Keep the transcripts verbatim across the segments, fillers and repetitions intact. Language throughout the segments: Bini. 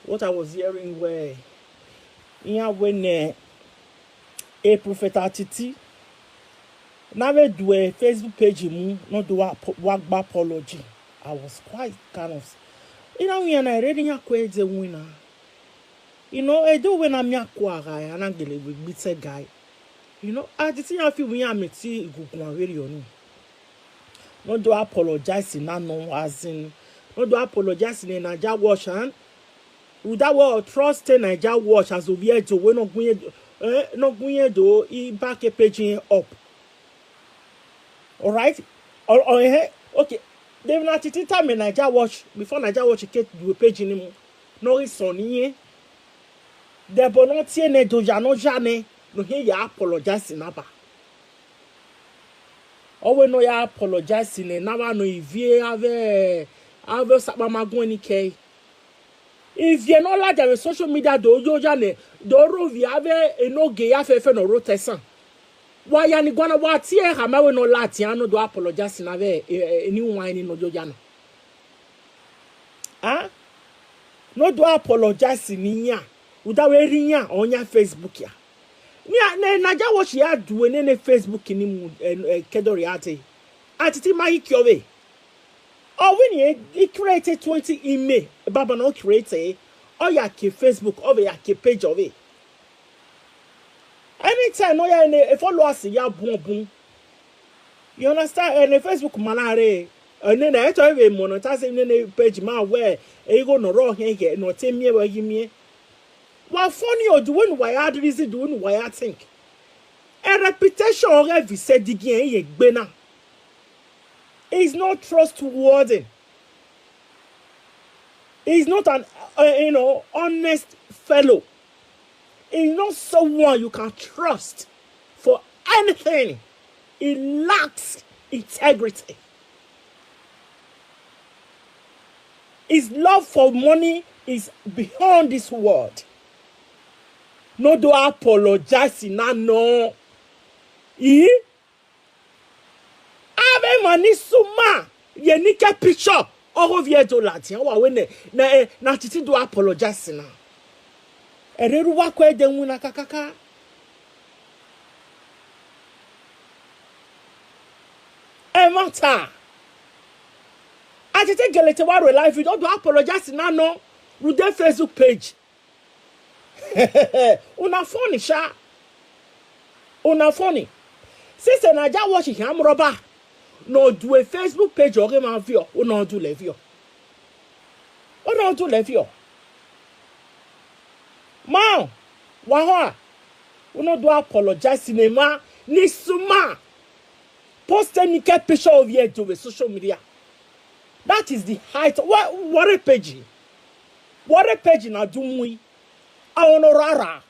What I was hearing were, iran wẹ ne e Prophet Atiti na vbe do e Facebook page mu, ne ọ do wa po-, wa gba apology. I was quite kind of, iran wẹ iran na rere iran ku ẹdẹ winna. You know, e do wẹ na miẹn akua gha, a na gele vbe gbe itẹ ga. You know, Atiti iran fi wẹ iran miẹn ẹtin iguguan vberriọ nii. Ne ọ do apologize na nọ, as in, ne ọ do apologize ne Naija Watch, and rhunmwuda wẹ ọ trust Naija Watch as ovbi Ẹdo wẹ ne ọ gu irẹn, eh, ne ọ gu irẹn do i back page irẹn up. Alright? Ọ, ọ, ẹhẹn, okay. David Atiti tama Naija Watch, before Naija Watch ke do page ni mu, ne ọ ghi sọn ne irẹn. Dẹbọ ne ọ tie nẹ do ya ne ọ ya nẹ, ne ọ hiẹn ya apologize na ba. Ọ wẹ ne ọ ya apologize nẹ, ne avbe nọ ivie avbe, avbe Osakpa ma guẹn ni kẹe. Ivie ne ọ ladian vbe social media do yo ya nẹ, do rre ovbi avbe enogie ya fẹfẹ ne ọ rre otọ ẹsan. Wa ya ni guan na, wa tie khama wẹ ne ọ ladian ne ọ do apologize na vbe, eh, eh, eni wan ni ne ọ yo ya na. Ah? Ne ọ do apologize ne iran, rhunmwuda wẹ erha iran ọ yan Facebook ya. Ni a, ne Naija Watch ya do nene Facebook ni mu, eh, eh, ke do rhie a te. Atiti ma ghi kiọ vbe. Ọ wẹ ne I create twenty email, baba na ọ create, ọ ya ke Facebook, ọ vbe ya ke page ọ vbe. Anytime ne ọ ya ne followers ya bun bun. You understand? Ẹne Facebook ma na rre. Ẹne na, etọ vbe monetize nene page ma wẹ, igho ne ọ rrọọ khian ighẹ ne ọ te miẹn vbe ọ ghi miẹn. Wa funny o, the way ne uwa ya reason, the way ne uwa ya think. A reputation ọghe Visedigi ẹn ye egbe na. He's not trustworthy. He's not an, uh, you know, honest fellow. He's not someone you can trust for anything. He lacks integrity. His love for money is beyond this world. Ne ọ do apologize na nọ. Ii? Avbe emwa ni suma ye ni ke picture ọghe ovbi Ẹdo ladian, wa wẹ nẹ, ne, eh, ne Atiti do apologize na. Ẹre ru wa ku ẹdẹ winna kakaka. Ẹmwata. Atiti gele te wa ru live video, ọ do apologize na nọ rhunmwuda Facebook page. Una funny sha. Una funny. Since Naija Watch khian mu rhọba, ne ọ do Facebook page ọghe emwa viọ, una ọ do lẹ viọ. Una ọ do lẹ viọ. Ma, wa họn, una do apologize ne emwa ni suma post ni ke picture ovbi Ẹdo vbe social media. That is the height. Wa, wa rre page. Wa rre page na du mu i. Ọ ne ọ rara.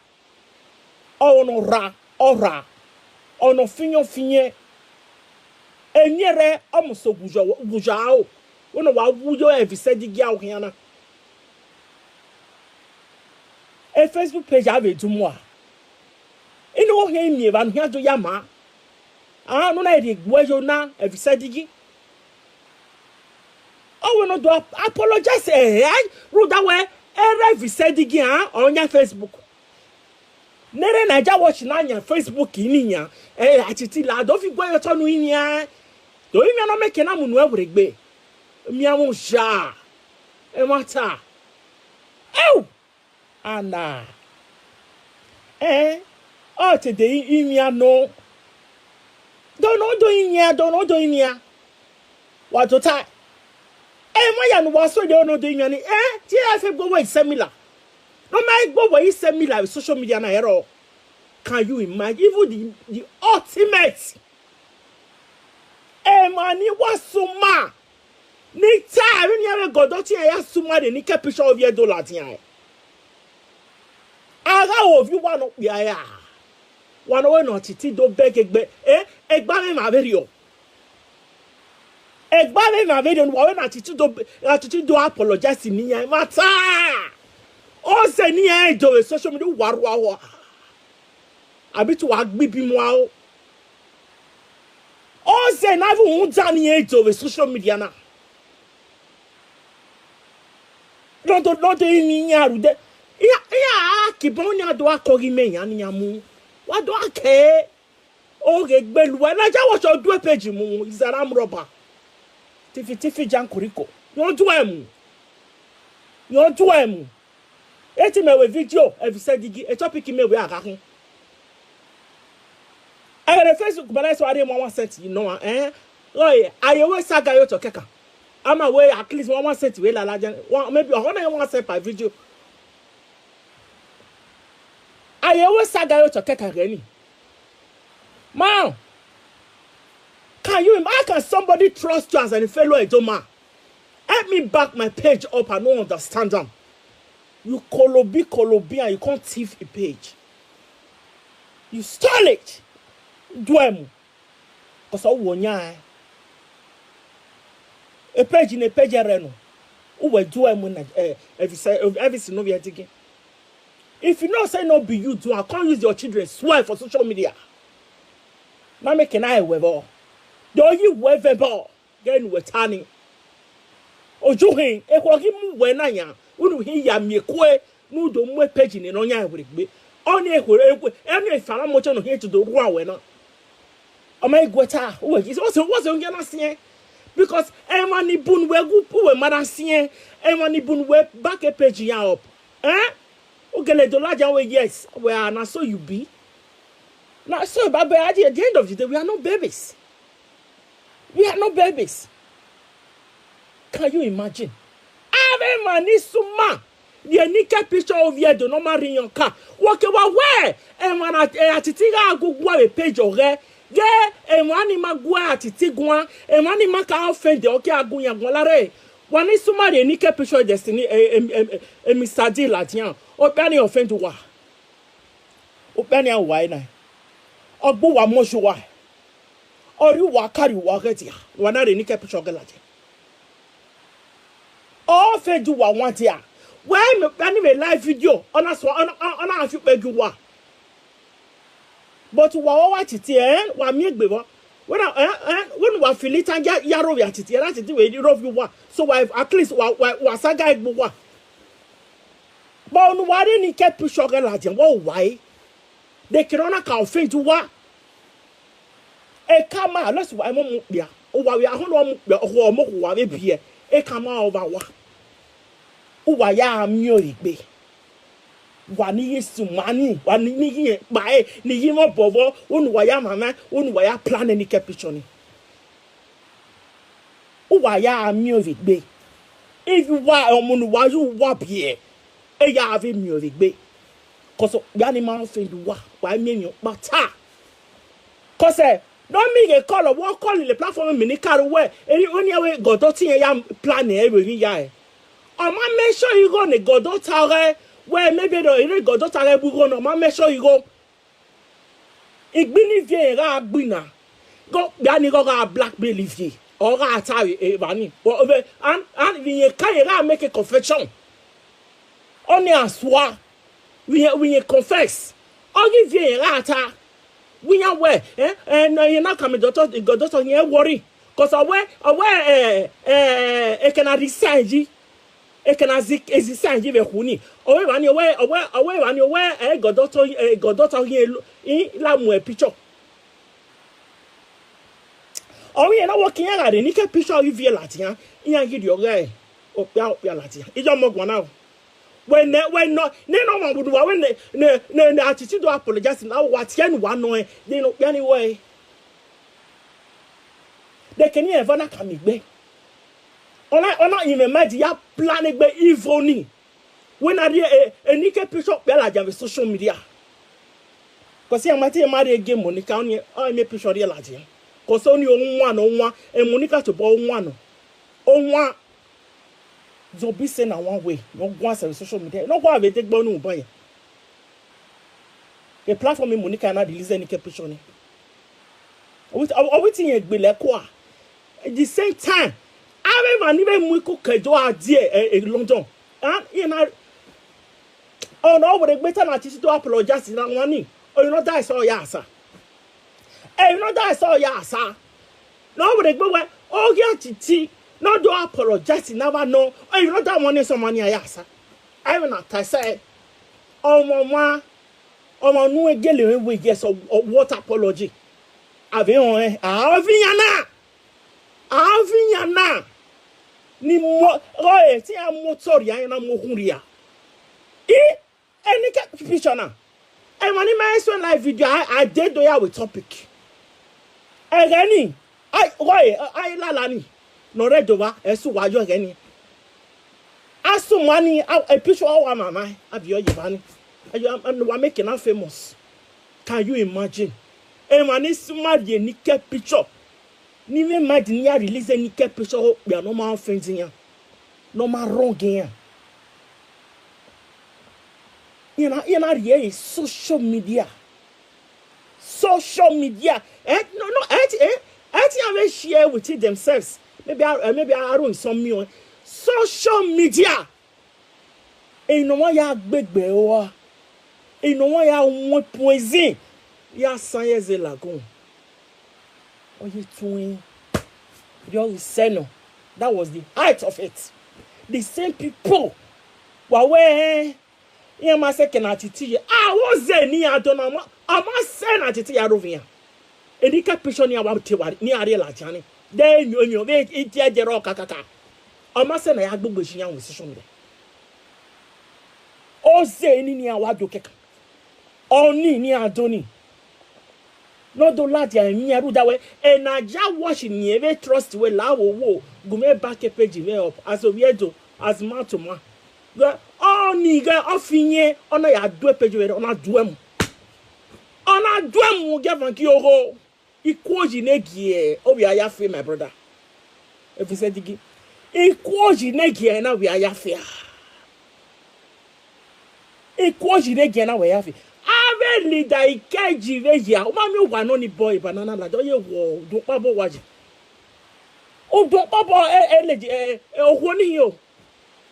Ọ ne ọ ra, ọ ra. Ọ ne ọ finyẹn, ọ finyẹn. Eni ẹre ọ mu so gbuja, gbuja o. Wẹ ne wa wu yo Visedigi a khian na. E Facebook page a vbe du mua. Inu wo khian miẹn evba ne u khian do ya ma. A, ne u na rhie egbe uẹ yo na, Visedigi. Ọ wẹ ne ọ do ap-, apologize, eh, eh, rhunmwuda wẹ, erha Visedigi, a, ọ yan Facebook. Ne erha Naija Watch na yan Facebook ni yan, eh, Atiti la, do fi gue ye otọ nu iran. Do iran ne ọ mẹ ke na mu nuẹn werriegbe. Mianmwẹ oja. Ẹmwata. Ẹu! Ana. Eh, ọ te de i-, imian nọ. Do nọ do imian, do nọ do imian. Wa tota. Eh, ma ya ne uwa so de nọ do imian ni. Eh, tie a fe gbe wẹ isẹ mila. Ne ọ ma gbe wẹ isẹ mila vbe social media na ẹrọ. Can you imagine? Even the, the ultimate. Emwa ni wa suma. Ni ta, vbene iran vbe gọdọ tie iran ya suma rre ni ke picture ovbi Ẹdo ladian ẹn. A gha ho ovbi uwa ne okpia ra. Wa ne ọ wẹ ne Atiti do bẹghe egbe, eh, egbe avbe emwa vberriọ. Egbe avbe emwa vberriọ, ne uwa wẹ ne Atiti do, Atiti do apologize ne iran, ẹmwata. Ọ zẹ ne iran do vbe social media, uwa rua uwa. Abi te uwa gbe ibi mu aro. Ọ zẹ ne avbe uhunmwu dan ne iran do vbe social media na. Nọ do, nọ do rinmwian rhunmwuda. Iran, iran a kiban, ọna do a kọ ghi mẹ iran ne iran mu. Wa do a kẹ. Oghe gbele uwa, Naija Watch ọ du e page mu, is an armed robber. Tifi tifi Jan Koriko. Yọ du ẹ mu. Yọ du ẹ mu. Eti mẹ wẹ video, Evisẹ Digi, e topic mẹ wẹ a gha khin. Ẹghẹ ne Facebook balance wa rhie one one cent yi nọ, eh? Oi, aye wẹ saga yo to kẹkan. Ama wẹ at least one one cent wẹ lala jẹ, one, maybe one hundred one cent per video. Aye wẹ saga yo to kẹkan ghẹ ni. Man, can you, how can somebody trust you as a fellow Edo man? Help me back my page up, I no understand am. You kolobi, kolobi, and you can't thief a page. You stole it. Du ẹ mu. 'Cause ọ wẹ ọ yan ẹn. E page ne page ẹre nọ. U wẹ du ẹ mu na, eh, Evisẹ, Evisẹ ne ovbi ẹdigi. If you know say no be you do am, come use your children swear for social media. Na make na ẹwẹ vbọ. Do yi wẹ vẹ bọ. Ghe ne uwẹ ta ni. Ojuhin, ekhọe ghi mu uwẹ na yan, unu hin ya miẹn kue, ne u do mu e page ne nọ yan werriegbe. Ọni ekhọe, ekhọe, ẹni efanamọtẹ nọ hin to do rua wẹ na. Ọ ma i guẹ ta, uwẹ ghi, what's, what's your na siẹn? Because emwa ni bun wẹ gu, uwẹ ma na siẹn, emwa ni bun wẹ back e page yan up. Eh? U gele do ladian wẹ, yes, well, na so you be. Na so, but, but at the, at the end of the day, we are not babies. We are not babies. Can you imagine? Avbe emwa ni suma rhie Nike picture ovbi Ẹdo ne ọ ma rhie iran ka. Wẹ ke wa wẹ, emwa na, eh, Atiti gha gu guan vbe page ọghẹ. Ghe emwa ni ma gu Atiti guan, emwa ni ma ka offend ọ ke a gu iran guan lare. Wa ni suma rhie Nike picture Destiny, eh, eh, eh, eh, Mister D ladian. Okpia ni offend uwa. Okpia ni a uwa na. Ọ gbe uwa mu osa uwa. Ọ rhie uwa ka rhie uwa ọghẹ dia. Wa na rhie Nike picture ọghẹ ladian. Ọ offend uwa wan dia. Wẹ mẹ okpia ni vbe live video, ọ na sua, ọ na, ọ na fi ukpẹ gie uwa. But uwa wa wa Atiti, eh, wa miẹn egbe vbọ. Wẹ na, eh, eh, wẹ ne uwa feel it and ya, ya rhovbiẹ Atiti, ẹre Atiti vbe rhovbiẹ uwa. So wa, at least wa, wa, wa saga egbe uwa. But unu wa rhie Nike picture ọghẹ ladian, wa uwa e. De kere ọ na ka offend uwa. Eka ma, unless uwa mu okpia. Uwa vbe ahọn ne ọ mu okpia, ọ mu okhuo uwa vbe biẹ. Eka ma ọ vba wa. Uwa ya miẹn ọre egbe. Wa ni ghi suma ni, wa ni, ni ghi kpa ẹre, ni ghi mwẹ obọ vbọ, unu wa ya mwamwa, unu wa ya plan Nike picture ni. Uwa ya miẹn ọre egbe. Ivie uwa, ọmọ ne uwa ye uwa biẹ, e ya vbe miẹn ọre egbe. 'Cause okpia ni ma offend uwa, wa miẹn emwi ọkpa ta. 'Cause, eh, ne ọ miẹn ghe call, wẹ call le platform mi ni ka ru wẹ, eni, eni ẹvbo gọdọtọ irẹn ya plan ẹre vbe emwi ya ẹre. Ọ ma make sure igho ne gọdọta ọghẹ, wẹ maybe nọ, ene gọdọta ọghẹ bu igho nọ, ọ ma make sure igho. Igbinna ivie rẹn gha gbinna, ghe okpia ni ghe ọ gha blackmail ivie, ọ gha ta vbe evba ni. Vbe, and, and vbe irẹn ka rẹn gha make confession. Ọni a sua, vbe irẹn, vbe irẹn confess. Ọ ghi ivie rẹn gha ta. Vbe iran wẹ, eh, eh, ne irẹn na kan mẹ doctor, doctor, irẹn worry. 'Cause ọ wẹ, ọ wẹ, eh, eh, ekẹ na resign yi. Ekẹ na zi, ezi sign yi vbe khu ni. Ọ wẹ evba ni, ọ wẹ, ọ wẹ, ọ wẹ evba ni, ọ wẹ, eh, gọdọtọ, eh, gọdọtọ ghi i la mu picture. Ọ wẹ irẹn na wẹ ke iran gha rhie Nike picture ghi viẹ ladian, iran ghi rhie ọghẹ okpia, okpia ladian. Iye ọmọ guan na o. Wẹ nẹ, wẹ nọ, nene ọmwa vbe uwa wẹ nẹ, nẹ, nẹ, nẹ Atiti do apologize na, wa tie ne uwa nọ ẹn, de ne okpia ni wẹ ẹre. De kene iran eva na ka miẹn egbe. Ọ na, ọ na rinmwian ma di ya plan egbe ivo ni. Wẹ na rhie, eh, eh, Nike picture okpia ladian vbe social media. 'Cause iran ma te ma rhie gie Monica, ọni, ọ miẹn picture rhie ladian. 'Cause ọni owan nọ, owan, eh, Monica tobọ owan nọ. Owan. Zọbi sẹ na wan wẹ, ne ọ guan sẹ vbe social media, ne ọ guan vbe degbe ọni uban yan. E platform Monica na release Nike picture ni. Ọ wẹ, ọ wẹ te irẹn gbele ẹkua. At the same time, avbe emwa ni vbe mu iku kẹdo a die, eh, eh, London. Ah, iran na, ọna ọ wẹ egbe ta na Atiti do apologize na wan ni. Ọ i nọ da ẹsẹ ọ ya sa. Emwi ne ọ da ẹsẹ ọ ya sa. Ne ọ wẹ egbe wẹ, ọ ghi Atiti, Ne ọ do apologize ne avba nọ, emwi ne ọ da wan ne sọmọ ni a ya sa. Avbe na ta ẹsẹ, ọmwa ọmwa, ọmwa ne u gele mwẹ wẹ yes, ọ, ọ, what apology? A vbe rẹn ọnrẹn, a vbe iran na, a vbe iran na, ni mu, ọ, e te iran mu otọ rhia, iran na mu okhun rhia. I, eni ke picture na, emwa ni ma suẹn live video, a, a de do ya we topic. Ẹghẹ ni, a, ọ, e, a, a lala ni, ne ọ rre Ẹdo vba, ẹse uwa yọ ẹghẹ ni. A sẹ uma ni, a, e picture ọ wa mwamwa, a viọ ye evba ni. A, a, a, wa make na famous. Can you imagine? Emwa ni sẹ uma rhie eni ke picture. Ne imẹ ma di ne iran release eni ke picture okpia ne ọ ma offend iran, ne ọ ma wrong iran. Iran na, iran na rhie social media. Social media. Eh, no, no, eh, eh, eh, iran vbe share with themselves. Maybe I, eh, maybe I run some meal. Social media. Emwi ne ọmwa ya gbe egbe rua, emwi ne ọmwa ya wọn poison, ya san ye ẹzẹ lagun. Ọ ye tuẹn, yọ ghi sẹ nọ. That was the height of it. The same people wa wẹ iran ma sẹ ke na titi ye, a wo zẹ ne iran do na, a ma, a ma sẹ na titi ya ro vbe iran. Eni ke picture ni a wa te wa ni a rhie ladian ni. De emiọ, emiọ vbe idiẹdiẹ rọ kakaka. Ọ ma sẹ ne a ya gbogbo esi iran vbe social media. Ọ zẹ eni ne iran wa do kẹkan. Ọni ne iran do ni. Ne ọ do ladian emwi iran rhunmwuda wẹ, e Naija Watch ni ẹ vbe trust wẹ la wo wo, gu mwẹ back page mwẹ up, as Oviedo, as man to man. Ghẹ, ọni ghẹ, ọ fi iyẹn, ọ na ya du page vbe, ọ na du ẹmu. Ọ na du ẹmu, gie ẹvan gie ogho. I kuo yi ne gie ovbi a ya fe, my brother. Evi sẹ digi. I kuo yi ne gie na ovbi a ya fe a. I kuo yi ne gie na ovbi a ya fe. Avbe leader ikeji vbe ya, u ma miẹn owa nọ ni bọ e banana lada, ọ ye wọ, udun kpabọ wa yi. Udun kpabọ, e, e, le, e, e, okhuo ni hin o.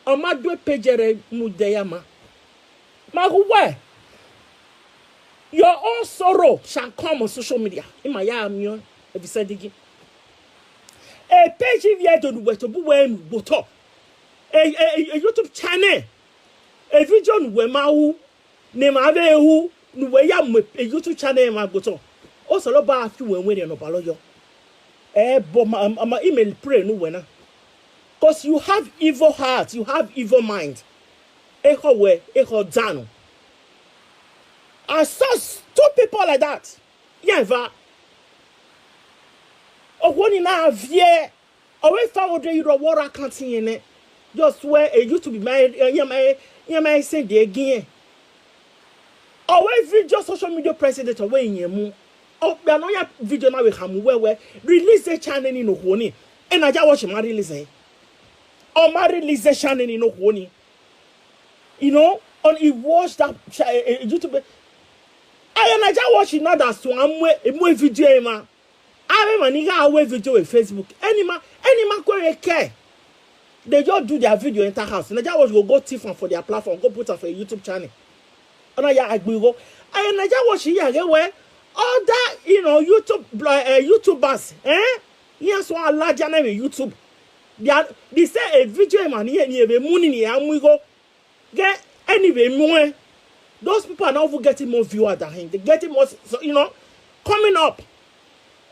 Ọ ma du page ẹre mu de ya ma. Ma gu wẹ, your own sorrow shall come on social media. Ima ya miẹn Evi Sẹdigi. E page ivbi Ẹdo ne uwẹ tobọ uwẹ mu gbe otọ. E, e, e, e YouTube channel. E video ne uwẹ ma ru, ne emwa vbe ru, ne uwẹ ya mu e YouTube channel emwa gbe otọ. Osanobua fi uwẹ winna ne ọ ba lọ yọ. Ẹ bọ ma, ma, ma, imẹ pray ne uwẹ na. 'Cause you have evil heart, you have evil mind. Ekhọe wẹ, ekhọe dan nọ. I saw s-, two people like that. Iran eva. Okhuo ni na viẹ, ọ vbe fa odẹ yi rọ wọ ra kan ti yẹn nẹ. Just wẹ e YouTube ma, iran ma, iran ma send e gi iran. Ọ wẹ video social media president, ọ wẹ iyẹn mu. Okpia ne ọ ya video na vbe khama uwẹ wẹ, release e channel ni ne okhuo ni. E Naija Watch ma release ẹre. Ọ ma release e channel ni ne okhuo ni. You know, on, he watch that cha-, eh, eh, YouTube. Aye Naija Watch na da suẹn mu, mu video emwa. Avbe emwa ni gha ru video vbe Facebook. Eni ma, eni ma ku ẹre kẹ. They just do their video enter house. Naija Watch go, go thief am for their platform, go put am for a YouTube channel. Ọ na ya gbe igho. Aye Naija Watch ya ghe wẹ, other, you know, YouTube blo-, eh, YouTubers, eh? Iran so a ladian na vbe YouTube. They are, they say a video emwa ni, ni vbe mu ni, ni a mu igho. Ghe eni vbe muẹn. Those people are not even getting more viewers than him. They getting more, so, you know, coming up.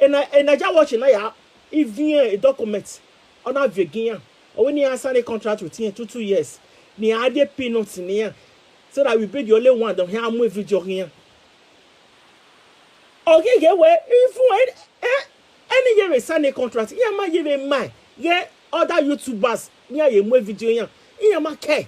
E Na-, e Naija Watch na ya, iviẹn e document, ọ na viẹ gi iran. Ọ wẹ ne iran sign a contract with iran two, two years. Ne iran rhie peanut ne iran. So that we be the only one that iran mu video ghi iran. Ọ ghi ghe wẹ, even, eh, eh, eni ye vbe sign a contract, iran ma ye vbe ma, ye other YouTubers, iran ye mu video iran, iran ma kẹ.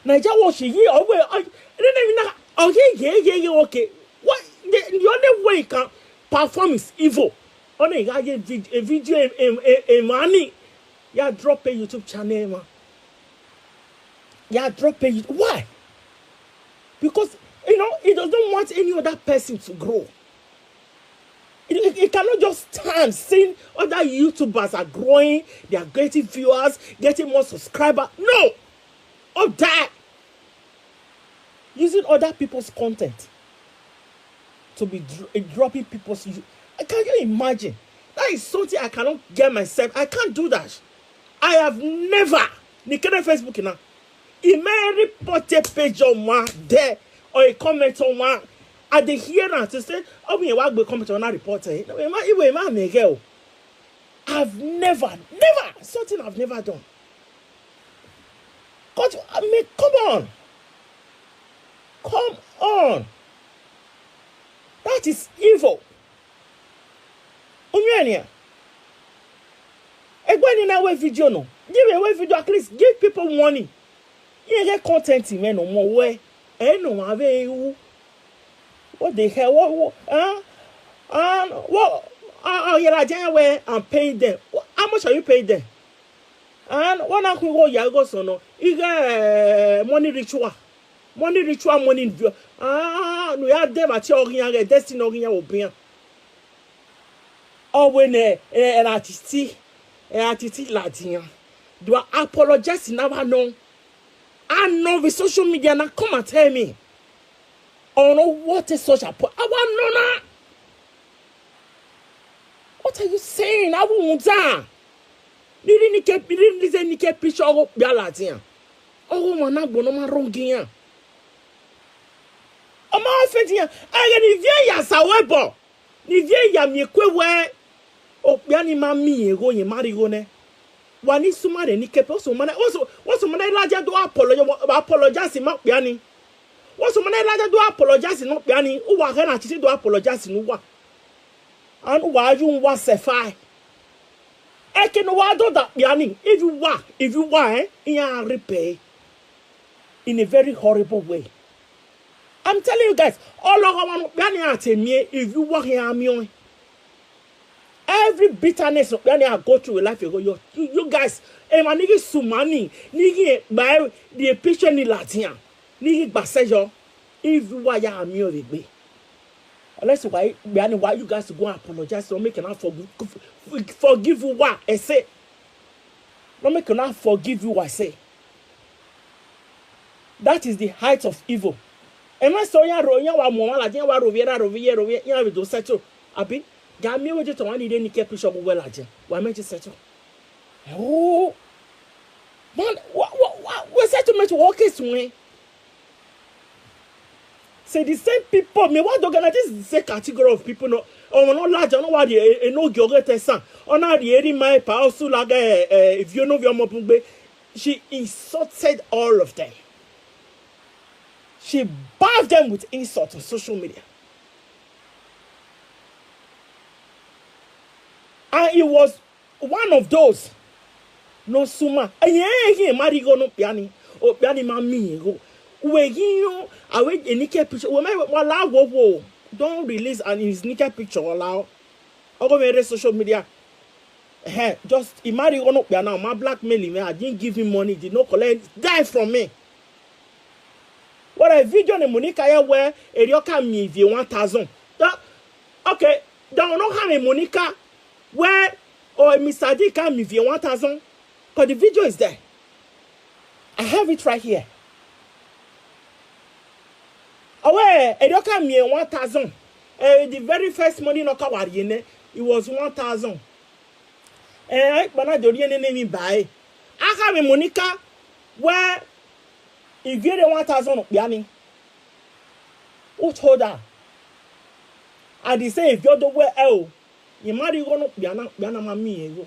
Naija Watch yi, ọ wẹ, ọ, nene mi na, ọ ghi ghe, ghe, ghe, okay. What, the, the only way he can perform is evil. Ọ na gha ye vid-, a video, em, em, em, emwa ni, ya drop a YouTube channel, man. Ya drop a YouTube. Why? Because, you know, he doesn't want any other person to grow. He, he, he cannot just stand seeing other YouTubers are growing, they are getting viewers, getting more subscribers. No! Or die. Using other people's content to be dr-, eh, dropping people's, you, can you imagine? That is something I cannot get myself. I can't do that. I have never. Ni kere Facebook na. I mẹ report a page ọmwa dẹ, or a comment ọmwa. I dey hear am to say, ọ miẹn wa gbe comment ọmwa na report ẹ. Iwe ma, iwe ma mẹ ghẹ o. I've never, never, something I've never done. God, I mean, come on. Come on. That is evil. Unyẹn nian. Egbe ni na wẹ video nọ. Give away video, at least give people money. Iye ghe content mwẹ nọ mọ wẹ. Ẹ nọ wa vbe ru. What the hell? What, what, huh? And what, uh, uh, yeah, like, yeah, where I'm paying them. What, how much are you paying them? And what na khu go ya go so no. Iga, eh, money ritual. Money ritual, money. Ah, no ya de ba ti oghian ge destiny oghian obian. Ọ wẹ nẹ, eh, ẹre a titi, ẹre a titi ladian. Do I apologize na wa nọ? I know with social media now, come and tell me. Oh no, what is such a po-, I want no na. What are you saying? I won't down. Ni ri nike, ni ri nike picture ọghe okpia ladian. Ọghe ọmwa na gbọnọ ma rhọngian. Ọ ma offend iran. Ẹghẹ ne ivie ya sa wẹ bọ. Ne ivie ya miẹn kue wẹ okpia ni ma miẹn igho, yẹn ma rhie igho nẹ. Wa ni suma rẹ ni kẹpẹ, what's your man, what's your, what's your man ladian do apolo-, apologize ma okpia ni? What's your man ladian do apologize ne okpia ni? Uwa ghẹ na titi do apologize ne uwa. And uwa yu uwa sefa. Ẹke ne uwa do da okpia ni, if you wa, if you wa, eh, iran repay in a very horrible way. I'm telling you guys, all of our okpia ni a te mie, if you wa here, I'm young. Every bitterness okpia ni a go through a life ago, you, you, you guys, emwa ni ghi suma ni, ni ghi gba the picture ni ladian, ni ghi gba sẹ yọ, if you wa ya mie vbe egbe. Unless why, why you guys go and apologize, don't make una forgive, forgive you, what I say. Don't make una forgive you, I say. That is the height of evil. And when so yan ro, yan wa mo, la yan wa ro, viera ro, viera ro, yan we do settle. Abi, ga mi we je to wan ni de ni ke picture go well aje. Wa me je settle. Oh, man, what, what, what, we settle me to what case we? Say the same people, me what organize this is the same category of people. No, oh, no, large, no, what the, eh, eh, no, geoge tesan. Oh, na the eri my pa, osu lage, eh, eh, if you know your mobugbe, she insulted all of them. She bathed them with insult on social media. And it was one of those. No suma. Ẹyẹn ẹyẹn ma rhie igho ne okpia ni. Okpia ni ma miẹn igho. Wẹ ghi yọn, a wẹ eni ke picture. Wẹ ma wa la wo wo. Don't release an his naked picture, la. Ọgọ mẹ rre social media. Eh, just, I ma rhie igho ne okpia na, ma blackmail him, I didn't give him money, he did not collect dime from me. Wẹrẹ video ne Monica ya wẹ, erriọ ka miẹn ivie one thousand. Da, okay, da ọ nọ khama Monica wẹ, oh, Mister D ka miẹn ivie one thousand. 'Cause the video is there. I have it right here. Ọ wẹ, erriọ ka miẹn one thousand. Eh, the very first money ne ọ ka wa rhie nẹ, it was one thousand. Eh, ikpọ na do rhie nene emwi ba ẹre. A khama Monica wẹ, ivie rre one thousand okpia ni. Who told her? And he say, ivie do wẹ, ẹ o, I ma rhie igho ne okpia na, okpia na ma miẹn igho.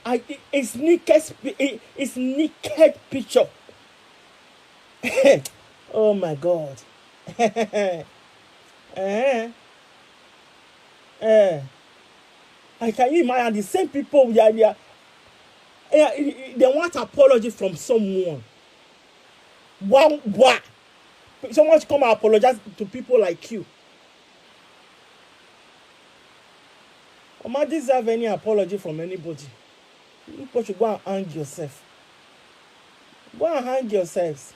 I, i-, it's naked spi-, i-, it's naked picture. Oh my God. Eh. Eh. I can imagine the same people we are there. Eh, i-, i-, they want apology from someone. Wow, wow. Someone should come and apologize to people like you. Oma deserve any apology from anybody. You people should go and hang yourself. Go and hang yourselves.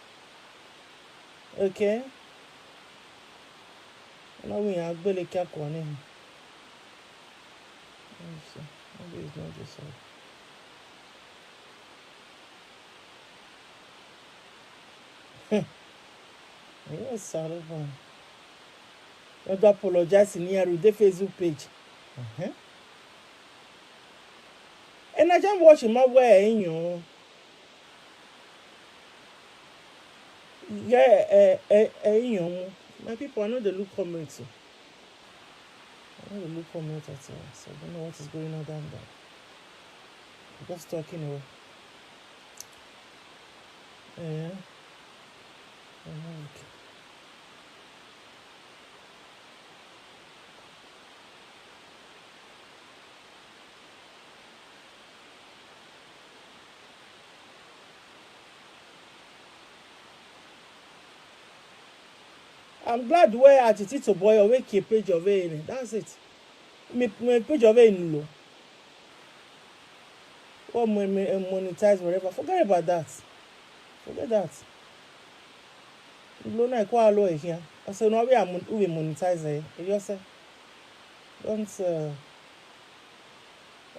Okay? Ọna wẹ iran gbele kia kua nẹ. Maybe it's not this one. Hmm. Yes, Saruban. Ọ do apologize ne iran rhie ude Facebook page. Mhm. Ena jam watch ma wẹ ẹ i yọn. Yeah, eh, eh, eh, you know, my people, I know they look comment too. I know they look comment at all, so I don't know what is going on down there. I'm just talking away. Yeah. I know, okay. I'm glad wẹ Atiti Toboy ọ vbe kie page of ene. That's it. Mi, mi page of ene lo. Or mo-, mo-, monetize whatever. Forget about that. Forget that. Lo na kwa lo e khian. I say no, we are mon-, we monetize it. You say, don't, uh,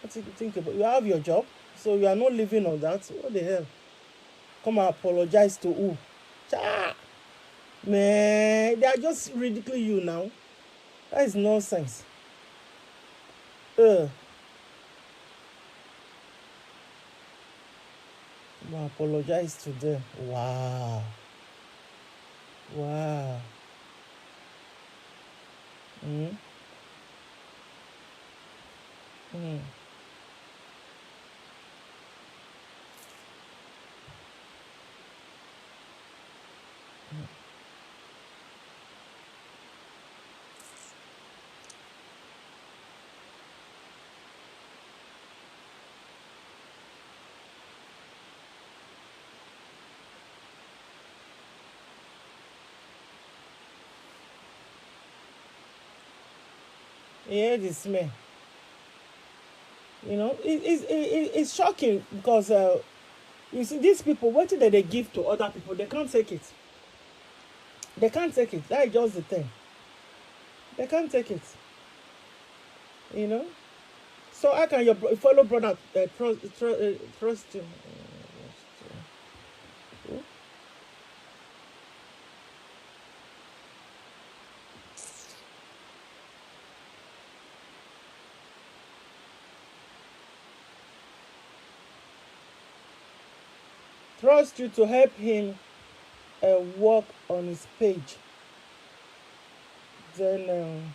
what do you think about? You have your job, so you are not living on that. What the hell? Come and apologize to who? Cha! Man, they are just ridiculing you now. That is nonsense. Uh. Come and apologize to them. Wow. Wow. Mm. Mm. He heard the smell. You know, it, it, it, it, it's shocking because, uh, you see, these people, wetin dem dey give to other people, they can't take it. They can't take it. That is just the thing. They can't take it. You know? So how can your bro-, fellow brother, uh, trust, tru-, uh, trust you? Trust you to help him, uh, work on his page. Then, um,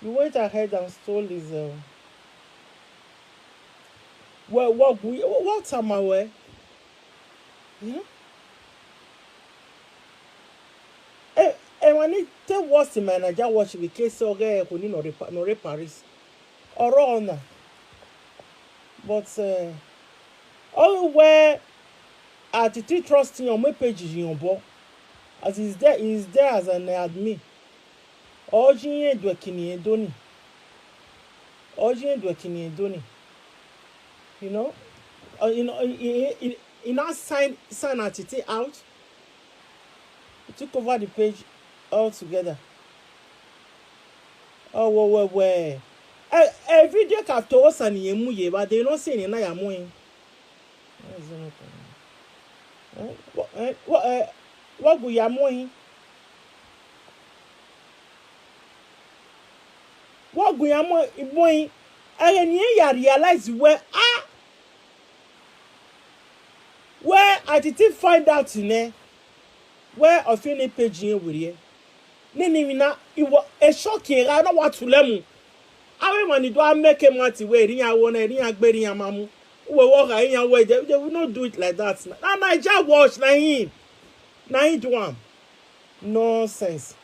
you went ahead and stole his, uh, well, what we, what am I? Hmm? Eh, eh, when it take worse in my Naija watch, we case ọghe ẹko ni nọ rre Pa-, nọ rre Paris. Ọrọ na. But, eh, ọ wẹ Atiti trust iran, ọ mu page yi obọ. As he's there, he's there as an admin. Ọ ye irẹn do ẹki ne irẹn do ni. Ọ ye irẹn do ẹki ne irẹn do ni. You know? Uh, you know, he, he, he, he now sign, sign Atiti out. He took over the page altogether. Ọ wẹ, wẹ, wẹ. Ẹ, ẹ, video ka to osa ne irẹn mu ye evba, de ne ọ sẹ ne a ya mu ẹn. Ẹ, wọ, ẹ, wọ, ẹ, wọ gu ya mu ẹn. Wọ gu ya mu, mu ẹn. Ẹghẹ ne irẹn ya realize wẹ, ah, wẹ Atiti find out nẹ, wẹ ọ fi ene page irẹn werriẹ. Nene emwi na, iwọ, e shock irẹn gha na wa tulẹ mu. Avbe emwa ni do a make emwa ti wẹ erriọ iran wọ na, erriọ iran gbe, erriọ iran ma mu. Uwẹ wọ gha iran wẹ, they, they will not do it like that. Na Naija watch na him. Na him do am. Nonsense.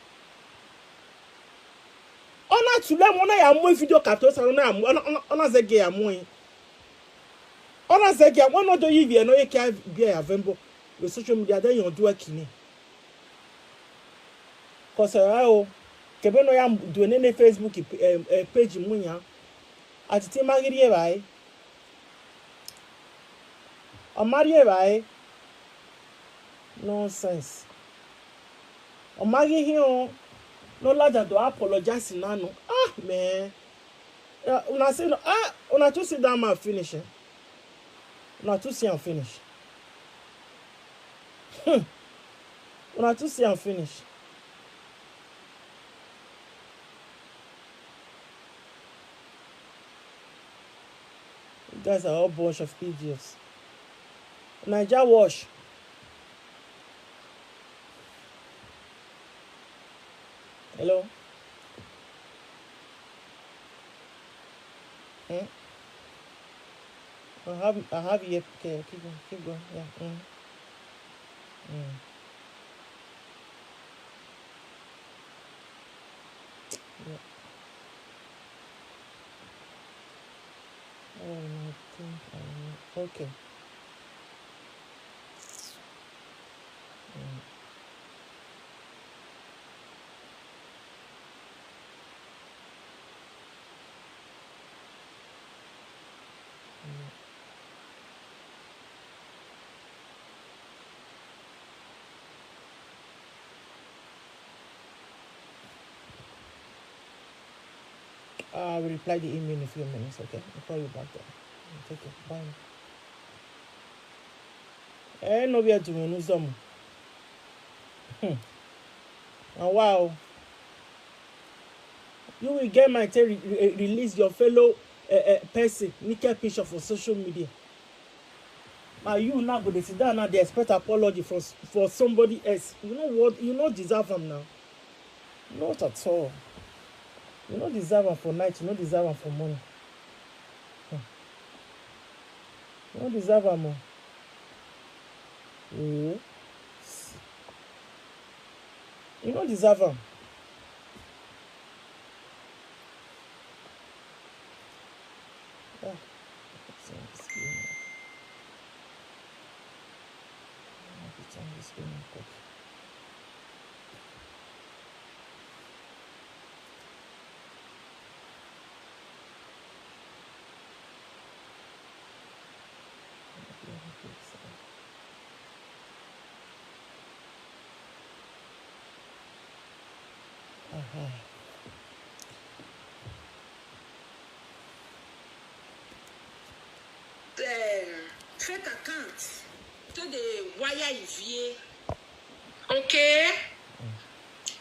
Ọ na tulẹ mu, ọ na ya mu video capture, ọ na ya mu, ọ na, ọ na, ọ na zẹgiẹ ya mu ẹn. Ọ na zẹgiẹ, wẹ ne ọ do ye ivie ne ọ ye kia biẹ ya vẹ mbọ vbe social media, de iran do ẹki nẹ. Cause, eh, o, kevbe ne ọ ya do nene Facebook, eh, eh, page mu yan, Atiti ma ghi rri evbare. Ọ ma rri evbare. Nonsense. Ọ ma ghi hiọn ne ọ ladian do apologize na nọ. Ah, man. Eh, una see, no, ah, una too see that man finish, eh? Una too see am finish. Hmm. Una too see am finish. You guys are all bunch of idiots. Naija wash. Hello? Hmm? I have, I have here. Okay, keep going, keep going. Yeah. Mm. Mm. Yeah. Oh, I think I know. Okay. Mm. Mm. I will reply the email in a few minutes, okay? I'll call you back then. Take care. Bye. Eh, no be a doing no some. Hmm. And wow. You will get my, tell re-, re-, release your fellow, eh, eh, person naked picture for social media. Now you now go dey sit down now dey expect apology from s-, for somebody else. You know what? You no deserve am now. Not at all. You no deserve am for night. You no deserve am for morning. Hmm. You no deserve am o. Eh. You no deserve am. Ah, turn this screen off. I have to turn this screen off quick. Uh-huh. Um, fake account. To dey wire Ivie. Okay.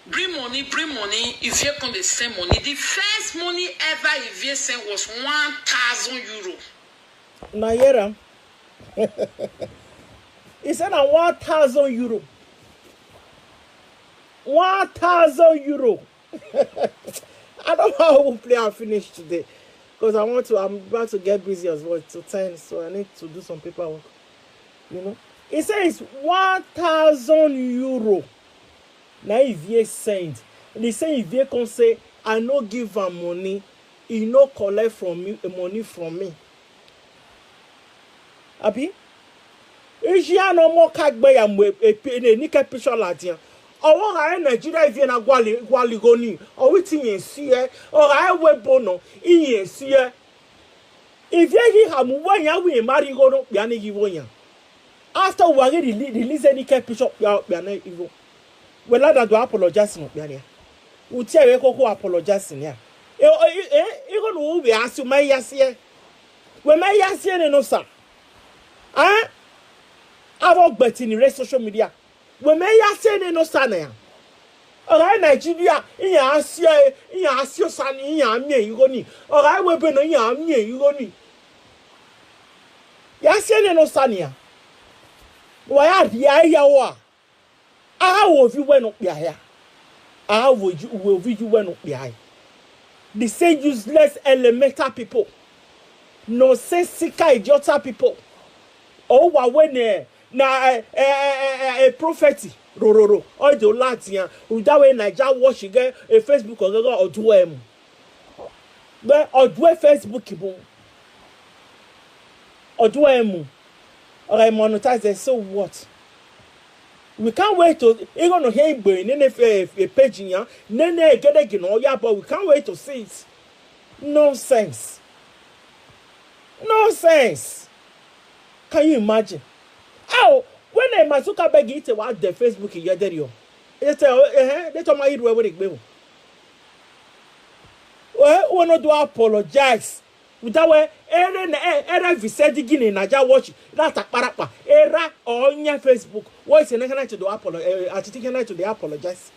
Bring money, bring money. Ivie come dey send money. The first money ever Ivie send was one thousand euro. Una hear am? He said na one thousand euro. One thousand euro. I don't know how we play and finish today, 'cause I want to, I'm about to get busy as well to ten, so I need to do some paperwork. You know, he says one thousand euro. Now Ivie send. And he say Ivie come say, "I no give am money. He no collect from me, money from me." Abi? Iye a nọ mọ ka gbe ya mu e, e, e, ne, ni kẹ picture ladian. Ọvbokhan Nigeria Ivie na guali, guali igho ni. Ọ wẹ te iyẹn si ẹe. Ọ gha wẹ ebo nọ, iyẹn si ẹe. Ivie ghi khamu wẹ iran wẹ iran ma rhie igho ne okpia ni ghi vbe yan. After uwa ghi rele-, release ni kẹ picture okpia, okpia na igho. Wẹ ladian do apologize ne okpia nia. U tie vbe khokho apologize nia. E, e, e, igho ne u vbe a si, u ma ya si ẹe. Wẹ ma ya si ẹe nene Osa. Ẹn? Avbe ọgbẹti ni rre social media. Wẹ ma ya si ẹe nene Osa na. Ọ gha re Nigeria, iran a si ẹe, iran a si Osa ni, iran a miẹn igho ni. Ọ gha re wẹ ebe nọ, iran a miẹn igho ni. Ya si ẹe nene Osa nia. Wa ya rhie ẹre ya ua. A gha wo ovbi uwẹ ne okpia hia. A gha wo ju-, wo ovbi uwẹ ne okpia hia. The same useless elemental people. Nonsensical idiotic people. Ọ wa wẹ nẹ, na, eh, eh, eh, eh, eh, prophet rororo. Ọ do ladian. Rhunmwuda wẹ Naija wash ghe, eh, Facebook ọghẹghẹ ọ do ẹ mu. Vbe ọ do ẹ Facebook mu. Ọ do ẹ mu. Ọ gha monetize, so what? We can't wait to, igho nọ hia igbe nene fe-, e page yan, nene egedege nọ ya, but we can't wait to see it. Nonsense. Nonsense. Can you imagine? How? When Mark Zuckerberg ite wa de Facebook ye derriọ. Ete, eh, eh, de tọ ma iru ẹvbo regbe mu. Eh, we no do apologize. Uda wẹ, ere ne, e-, ere visa digini na ya watch, ra ta kparakpa, era ọ yan Facebook. Wẹ sẹ ne Kenneth do apolo-, eh, Atiti Kenneth dey apologize.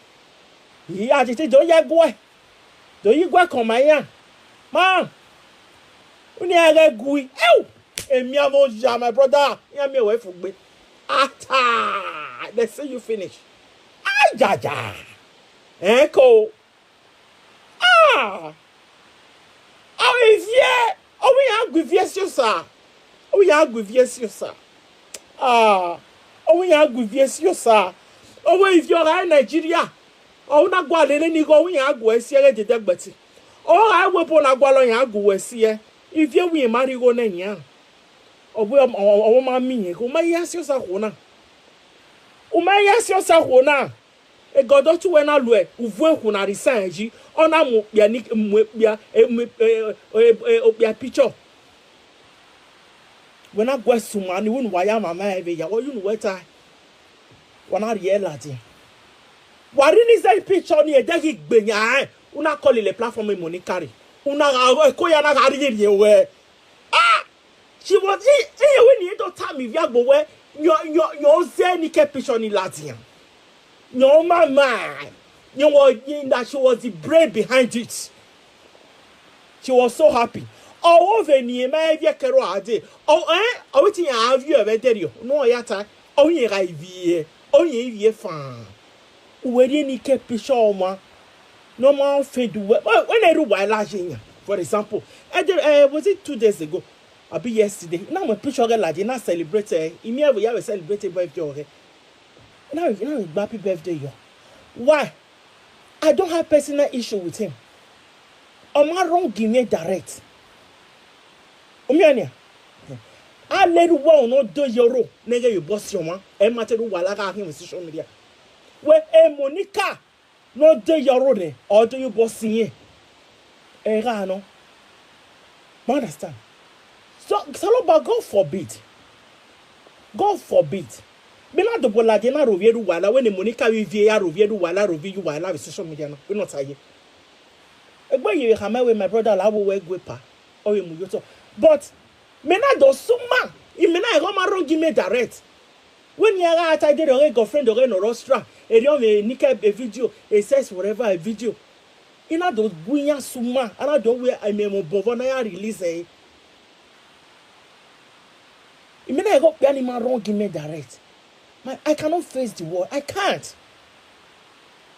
Iye Atiti do ye guẹ. Do ye guẹ kọn ma iran. Ma, unu a ghẹ gui. Eu! Emianmwẹ oya, my brother. Iran miẹn wẹ fugbe. Ata! They see you finish. Ayaya! Ẹn ko. Ah! Ọ ivie, ọ wẹ iran gu ivie si osa. Ọ wẹ iran gu ivie si osa. Ah! Ọ wẹ iran gu ivie si osa. Ọ wẹ ivie ọ gha re Nigeria. Ọ na gualọ ene ni igho, ọ wẹ iran gu ẹre si ẹghẹ dede ẹgbẹti. Ọ gha re wẹ ebo na gualọ iran gu wẹ si ẹ. Ivie wẹ iran ma rhie igho nẹ iran. Ọ wẹ ọ, ọ, ọ ma miẹn igho, ma ya si osa khuo na. U ma ya si osa khuo na. Egọdọ tu wẹ na luẹ, uvuẹn khu na rhie isan yi, ọ na mu okpia ni, mu okpia, e, mu, e, e, e, okpia picture. Wẹ na guẹ suma ni, unu wa ya mama ẹre vbe ya, wẹ unu wẹ ta, wa na rhie ladian. Wa rhie ni zẹ picture ni, ẹdẹ ghi gbe yan, u na call ile platform Monica rre. U na gha, ẹko ya na gha rhie rhie wẹ. Ah! She was, iye wẹ ne irẹn do tama ivbi agbọn wẹ, yọ, yọ, yọ zẹ ni ke picture ni ladian. Yọ ma ma, yọ wọ, that she was the brain behind it. She was so happy. Ọ wẹ vbe ne ma ivbi ẹkẹrọ a dee. Ọ, eh, ọ wẹ te iran vbiẹ vbe ẹdẹrriọ, ne ọ ya ta, ọ wẹ iran gha ivbiẹ, ọ wẹ iran ivbiẹ fan. Uwẹ rhie ni ke picture ọmwa, ne ọ ma offend uwẹ. Wẹ, wẹ na rre uwa la ye yan. For example, ẹdẹ, eh, was it two days ago? Abi yesterday? Na mu picture ọghe ladian, na celebrate, eh, I miẹn vbe ya vbe celebrate birthday ọghe. Na, na gba happy birthday yọ. Why? I don't have personal issue with him. Ọ ma wrong mwẹ direct. U miẹn nian? A lele uwa unu do ye oro, ne ghẹ ye obọ si ọmwa, ẹ ma te rre uwa la gha khin vbe social media. Wẹ, e Monica, ne ọ do ye oro nẹ, ọ do ye obọ si irẹn. Ẹ gha nọ. Ma understand. So, Osanobua, God forbid. God forbid. Mẹ na dobọ ladian na rhovbiẹ rre uwa la, wẹ ne Monica vbe ivie ya rhovbiẹ rre uwa la, rhovbiẹ ye uwa la vbe social media na. Wẹ ne ọ ta ye. Egbe ye vbe khama wẹ, my brother, la wo wẹ gu epa, ọ vbe mu ye otọ. But mẹ na do suma, I mẹ na ẹghẹ ọ ma wrong mwẹ direct. Wẹ ne iran gha ta dede ọghe girlfriend ọghe ne ọ rre Austria, erriọ mwẹ ni ke e video, e sex, whatever, e video. I na do gu iran suma, a na do wẹ emwi ẹmwẹ obọ vbọ ne a ya release ẹre. I mẹ na ẹghẹ okpia ni ma wrong mwẹ direct. My, I cannot face the world. I can't.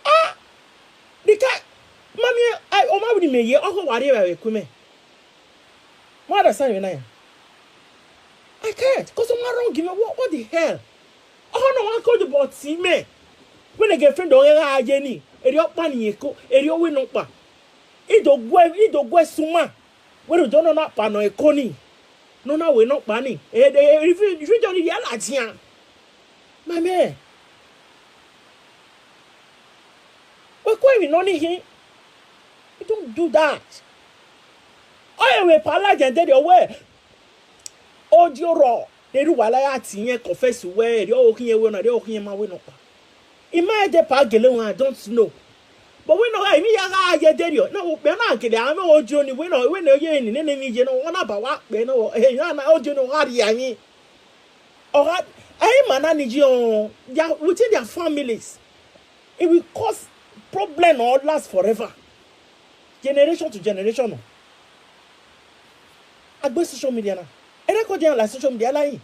Ah! Because, mami, I, ọ ma wẹ ne imẹ ye, ọghe wa rri evbare vbe ku mwẹ. Ma understand vbe na ya. I can't, 'cause ọ ma wrong mwẹ. What, what the hell? Ọhọ ne ọmwa ke odobọ tie mẹ. Wẹ ne girlfriend ọghe gha ye ni, erriọ ọkpa ni ye ko, erriọ wẹ nọkpa. I do guẹ, I do guẹ suma. Wẹ rhunmwuda nọ na kpa nọ ẹko ni, ne ọ na wẹ nọkpa ni, e, e, e, video ni rhie ladian. My man, wẹ ku emwi nọ ni khin. You don't do that. Ọ ye wẹ pa ladian dede, ọ wẹ, odio rrọọ, ne erha uwa la ya tie irẹn confess wẹ, erriọ ọ khiẹn wẹ nọ, erriọ ọ khiẹn ma wẹ nọkpa. I ma de pa gele wan, I don't know. But wẹ nọ gha, emwi ya gha ye deriọ, na wo kpẹ na gele a mwẹ odio ni, wẹ nọ, wẹ nọ ye ni, nene emwi ye nọ, ọ na ba wa kpẹ nọ, eh, na, na odio ni ọ gha rhie emwi. Ọ gha, ẹ i ma na ni ye, their, within their families, it will cause problem or last forever. Generation to generation. Agbe social media na. E record iran la social media la yi.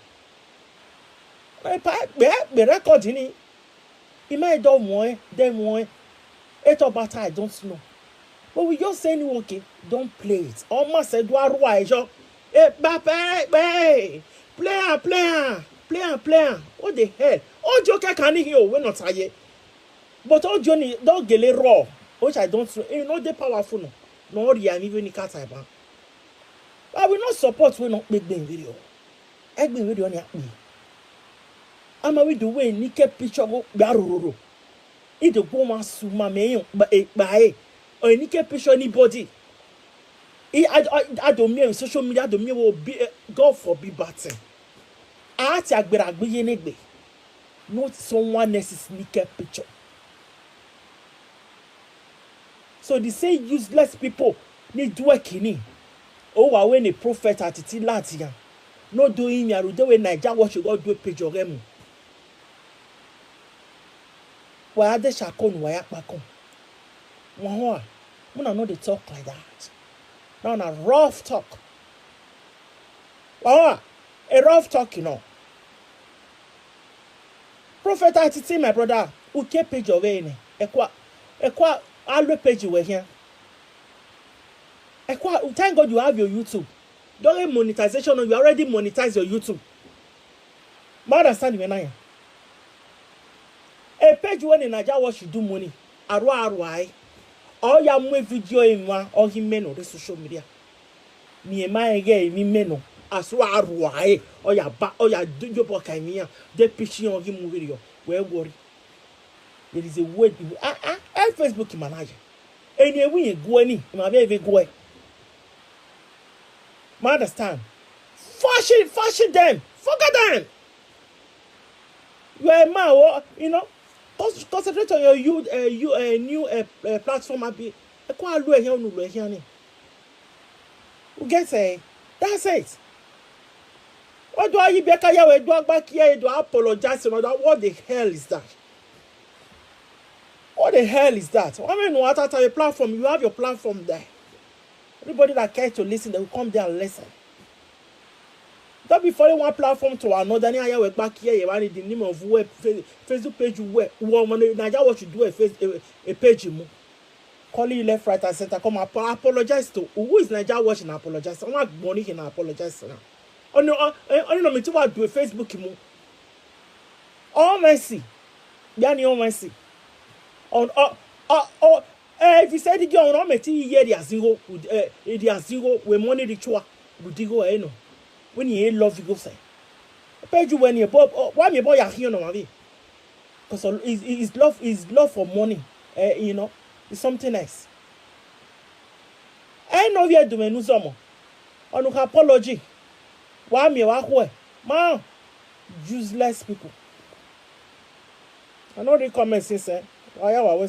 Ẹ pa, gbe, gbe record ni. I ma do muẹn, de muẹn. Eto bata, I don't know. But we just say anyone, okay, don't play it. Ọ ma sẹ do a rua ẹyọ. E, ba, ba, ba, play am, play am, play am, play am. What the hell? Odio kẹkan ni hin o, wẹ nọ ta ye. But odio ni, do gele rrọọ, which I don't know. E no dey powerful nọ. Nọ rhie emwi vbene I ka ta ban. I will not support wẹ nọ kpe egbe vberriọ. Egbe vberriọ ni a kpe. Ama vbe do wẹ ne I ke picture gho kpia rororo. I do gu ọmwa sẹ uma mẹ rẹn ekpa, ekpa ẹre. Or ne I ke picture anybody. I, I, I, I do miẹn vbe social media, I do miẹn vbe obi, eh, God forbid bad thing. A tie agberra gbe iye ne egbe. Not someone else's naked picture. So the same useless people ni do ẹki ni. Owa wẹ ne Prophet Atiti ladian, ne ọ do rinmwian rhunmwuda wẹ Naija Watch ghe ọ do page ọghẹ mu. Wa ya de shako ne uwa ya kpakọn. Wa họn a, una no dey talk like that. That na rough talk. Wa họn a, a rough talk, you know. Prophet Atiti, my brother, u kie page ọghẹ nẹ. Ẹkua, ẹkua, a lo page wẹ khian. Ẹkua, thank God you have your YouTube. Don't get monetization, you already monetize your YouTube. Ma understand me na yan. A page wẹ ne Naija Watch do money, arua arua ẹre. Ọ ya mu video emwa, ọ ghi mẹ nọ rre social media. Miẹn ma rẹn ghẹ emwi mẹ nọ, asua arua ẹre, ọ ya ba, ọ ya do iyobọ ka emwi iran, de picture iran ọ ghi mu vberriọ, wẹ worry. There is a way, ah, ah, eh, Facebook ma na ye. Eni ẹvbo irẹn guẹ ni, ima vbe vbe guẹ. Ma understand? Fashi, fashi them, forget them. You are a man, oh, you know, cons-, concentrate on your you, uh, you, uh, new, uh, uh, platform, abi. Ẹ kọ a lu ẹhian, unu lu ẹhian ni. You get, eh? That's it. Why do I be a kaya we do a back here, do I apologize to another? What the hell is that? What the hell is that? I mean, what at your platform? You have your platform there. Anybody that cares to listen, they will come there and listen. Don't be following one platform to another. Ni aya we back here, you want the name of web, Fe-, Facebook page, web, woman, Naija Watch do a face, a, a page mu. Calling you left, right, and center. Come apo-, apologize to. Who is Naija Watch na apologize? I want money can apologize now. Oh no, oh, eh, oh no, me too, what do a Facebook mu. All mercy. Yani all mercy. On, oh, oh, oh, eh, if you say the girl, no, me ti hear the azingo, eh, the azingo, we money ritual, we digo, eh, no. When you love, you go say. Page you when you, but, oh, why me boy, you know, Mavi? 'Cause his, his love, his love for money, eh, you know, is something else. I know we are doing Uzomo. On apology. Why me, why who? Man, useless people. I know the comments since, eh? Why are we